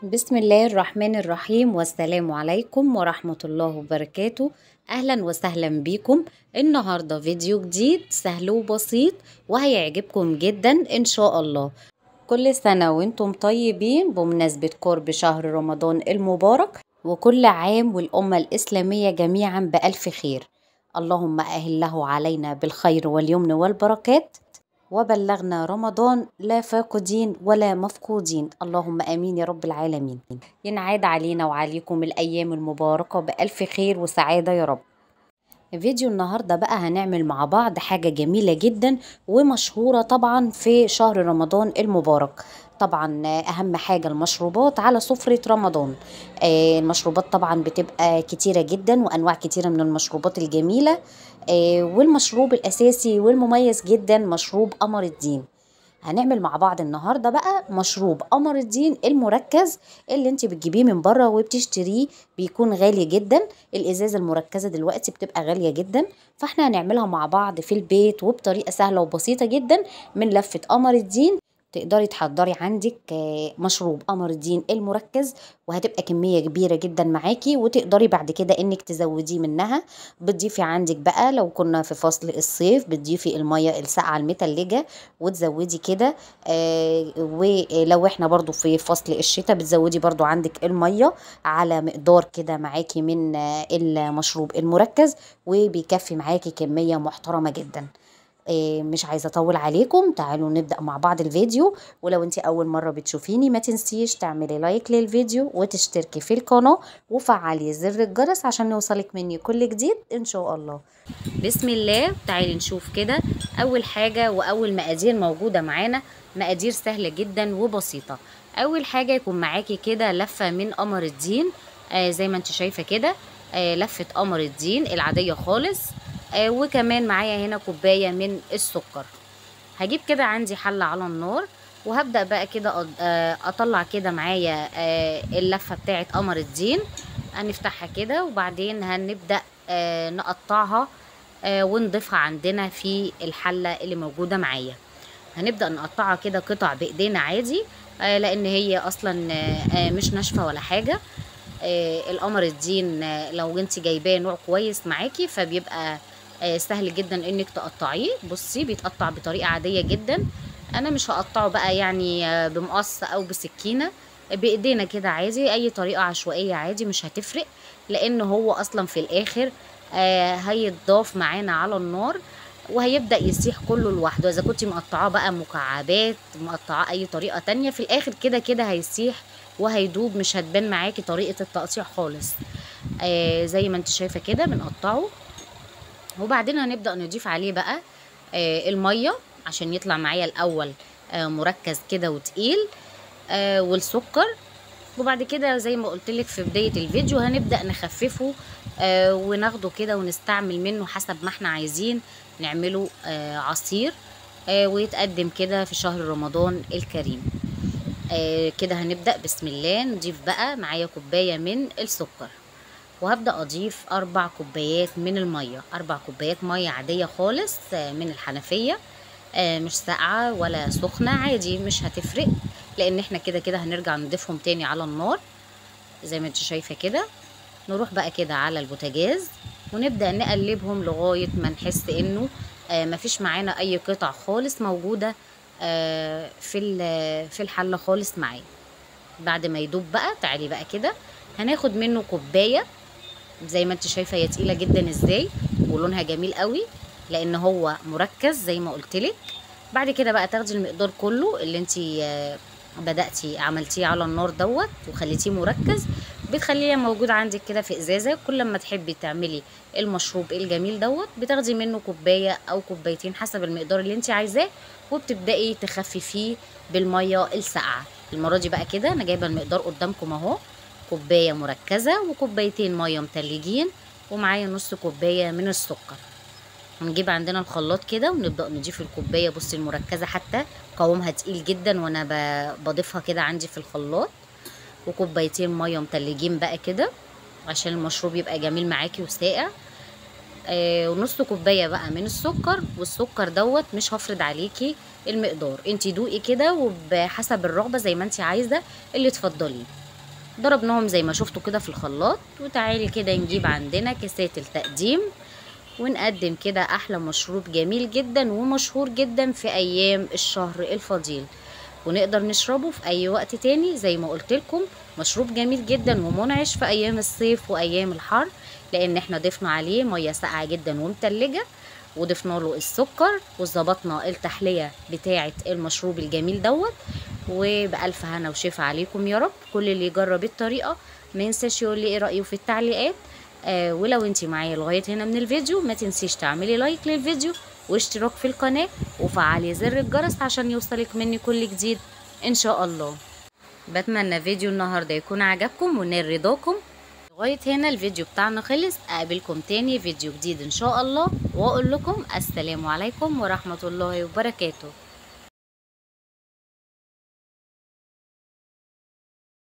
بسم الله الرحمن الرحيم، والسلام عليكم ورحمة الله وبركاته. أهلا وسهلا بكم. النهاردة فيديو جديد سهل وبسيط وهيعجبكم جدا إن شاء الله. كل سنة وانتم طيبين بمناسبة قرب شهر رمضان المبارك، وكل عام والأمة الإسلامية جميعا بألف خير. اللهم أهله علينا بالخير واليمن والبركات، وبلغنا رمضان لا فاقدين ولا مفقودين، اللهم امين يا رب العالمين. ينعاد علينا وعليكم الايام المباركة بالف خير وسعادة يا رب. فيديو النهارده بقى هنعمل مع بعض حاجة جميلة جدا ومشهوره طبعا في شهر رمضان المبارك. طبعا اهم حاجة المشروبات على سفره رمضان. المشروبات طبعا بتبقى كتيرة جدا وانواع كتيرة من المشروبات الجميلة، والمشروب الاساسي والمميز جدا مشروب قمر الدين. هنعمل مع بعض النهارده بقى مشروب قمر الدين المركز اللي انت بتجيبيه من بره وبتشتريه، بيكون غالي جدا. الازازه المركزة دلوقتي بتبقى غالية جدا، فاحنا هنعملها مع بعض في البيت وبطريقة سهلة وبسيطة جدا من لفه قمر الدين. تقدري تحضري عندك مشروب قمر الدين المركز، وهتبقى كمية كبيرة جدا معاكي، وتقدري بعد كده انك تزوديه منها. بتضيفي عندك بقى لو كنا في فصل الصيف بتضيفي المية الساقعة المتلجة وتزودي كده، ولو احنا برضو في فصل الشتاء بتزودي برضو عندك المية على مقدار كده معاكي من المشروب المركز، وبيكفي معاكي كمية محترمة جدا. مش عايزه اطول عليكم، تعالوا نبدا مع بعض الفيديو. ولو انت اول مرة بتشوفيني ما تنسيش تعملي like للفيديو وتشتركي في القناة وفعلي زر الجرس عشان يوصلك مني كل جديد ان شاء الله. بسم الله، تعالي نشوف كده اول حاجة واول مقادير موجودة معانا. مقادير سهلة جدا وبسيطة. اول حاجة يكون معاكي كده لفه من قمر الدين، زي ما انت شايفه كده، لفه قمر الدين العادية خالص، وكمان معايا هنا كوباية من السكر. هجيب كده عندي حله على النار، وهبدا بقى كده اطلع كده معايا اللفة بتاعه قمر الدين. هنفتحها كده وبعدين هنبدا نقطعها ونضيفها عندنا في الحلة اللي موجودة معايا. هنبدا نقطعها كده قطع بايدينا عادي، لان هي اصلا مش ناشفة ولا حاجة. القمر الدين لو انت جايباه نوع كويس معاكي فبيبقى سهل جدا انك تقطعيه. بصي بيتقطع بطريقة عادية جدا، انا مش هقطعه بقى يعني بمقص او بسكينة، بايدينا كده عادي، اي طريقه عشوائية عادي مش هتفرق، لان هو اصلا في الاخر هيتضاف معانا على النار وهيبدا يسيح كله لوحده. اذا كنتي مقطعاه بقى مكعبات، مقطعاه اي طريقه تانية، في الاخر كده كده هيسيح وهيدوب، مش هتبان معاكي طريقه التقطيع خالص. زي ما انت شايفه كده بنقطعه، وبعدين هنبدأ نضيف عليه بقى المية عشان يطلع معايا الأول مركز كده وتقيل، والسكر. وبعد كده زي ما قلتلك في بداية الفيديو هنبدأ نخففه وناخده كده ونستعمل منه حسب ما احنا عايزين نعمله عصير، ويتقدم كده في شهر رمضان الكريم. كده هنبدأ بسم الله. نضيف بقى معايا كوباية من السكر، وهبدأ أضيف 4 كوبايات من المية، 4 كوبايات مية عادية خالص من الحنفية، مش ساقعة ولا سخنة، عادي مش هتفرق، لأن احنا كده كده هنرجع نضيفهم تاني على النار زي ما انت شايفة كده. نروح بقى كده على البوتاجاز ونبدأ نقلبهم لغاية ما نحس انه مفيش معانا أي قطع خالص موجودة في الحلة خالص معايا. بعد ما يدوب بقى تعالي بقى كده هناخد منه كوباية، زي ما انت شايفه هي تقيلة جدا ازاي ولونها جميل قوي لان هو مركز زي ما قلتلك. بعد كده بقى تاخدي المقدار كله اللي انت بدأتي عملتيه على النار دوت وخليتيه مركز، بتخليه موجود عندك كده في ازازة. كل ما تحبي تعملي المشروب الجميل دوت بتاخدي منه كوباية او كوبايتين حسب المقدار اللي انت عايزاه، وبتبدأي تخففيه بالمية الساقعه. المرة دي بقى كده انا جايبه المقدار قدامكم اهو، كوباية مركزه وكوبايتين مية متلجين، ومعايا نص كوباية من السكر. هنجيب عندنا الخلاط كده ونبدا نضيف الكوباية. بصي المركزة حتى قوامها تقيل جدا وانا بضيفها كده عندي في الخلاط، وكوبايتين مية متلجين بقى كده عشان المشروب يبقى جميل معاكي وساقع. ونص كوباية بقى من السكر. والسكر دوت مش هفرض عليكي المقدار، انتي دوقي كده وبحسب الرغبة زي ما انتي عايزه اللي تفضليه. ضربناهم زي ما شفتوا كده في الخلاط. وتعالي كده نجيب عندنا كاسات التقديم ونقدم كده احلى مشروب جميل جدا ومشهور جدا في ايام الشهر الفضيل، ونقدر نشربه في اي وقت تاني. زي ما قلت لكم مشروب جميل جدا ومنعش في ايام الصيف وايام الحر، لان احنا ضفنا عليه مية ساقعه جدا ومتلجه، وضفنا له السكر، وظبطنا التحلية بتاعه المشروب الجميل دوت. وبألف هنا وشفا عليكم يا رب. كل اللي يجرب الطريقة ما ينساش يقول لي ايه رايه في التعليقات. ولو انت معايا لغاية هنا من الفيديو ما تنسيش تعملي لايك للفيديو واشتراك في القناة وفعلي زر الجرس عشان يوصلك مني كل جديد ان شاء الله. بتمنى فيديو النهارده يكون عجبكم ونال رضاكم. لغاية هنا الفيديو بتاعنا خلص، اقابلكم تاني فيديو جديد ان شاء الله، واقول لكم السلام عليكم ورحمة الله وبركاته.